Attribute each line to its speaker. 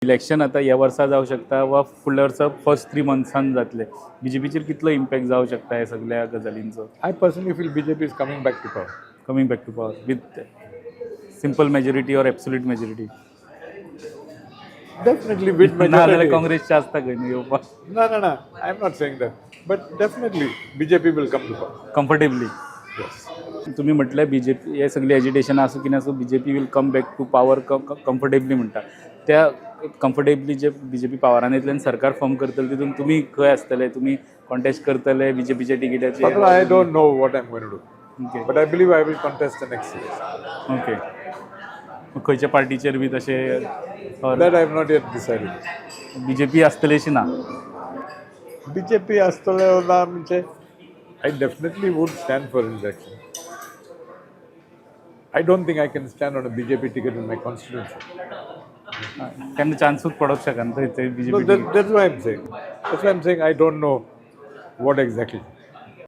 Speaker 1: Election आतां ह्या वर्सा जावं शकता वा फुडल्या वर्सा फर्स्ट थ्री मंथ्सान जातले, बीजेपीचेर कितलो इम्पॅक्ट जावं शकता ह्या सगळ्या गजालींचो?
Speaker 2: I personally feel BJP is coming back to power.
Speaker 1: Coming back to power with simple majority or absolute majority?
Speaker 2: Definitely with
Speaker 1: नाजाल्यार
Speaker 2: majority.
Speaker 1: काँग्रेसचे आसता खंय न्हू येवपाक.
Speaker 2: No. I am not saying that. But definitely BJP will come to power.
Speaker 1: Comfortably?
Speaker 2: Yes.
Speaker 1: तुम्ही म्हटलं BJP हे सगळे एजिटेशन आसूं की नासूं, BJP will come back to power comfortably म्हणटा. त्या कम्फर्टेबली जे बीजेपी पावरान येतले आनी सरकार फॉर्म करतले, तितून तुमी खंय आसतले? तुमी कॉन्टेस्ट करतले बीजेपीच्या तिकिटाचेर?
Speaker 2: Father, I don't know what I'm going to do.
Speaker 1: Okay.
Speaker 2: But I believe I will contest the next election.
Speaker 1: Okay, मग खंयच्या पार्टीचेर बी तशें?
Speaker 2: That I have not yet decided.
Speaker 1: BJP आसतली अशी ना?
Speaker 2: BJP आसतले ना म्हणजे I definitely would stand for election. I don't think I can stand on a BJP ticket in my constituency.
Speaker 1: केन्ना चान्सूच पडोंक शकना थंय ते
Speaker 2: No,
Speaker 1: BJP.
Speaker 2: that's why I'm saying. That's why I'm saying I don't know what exactly.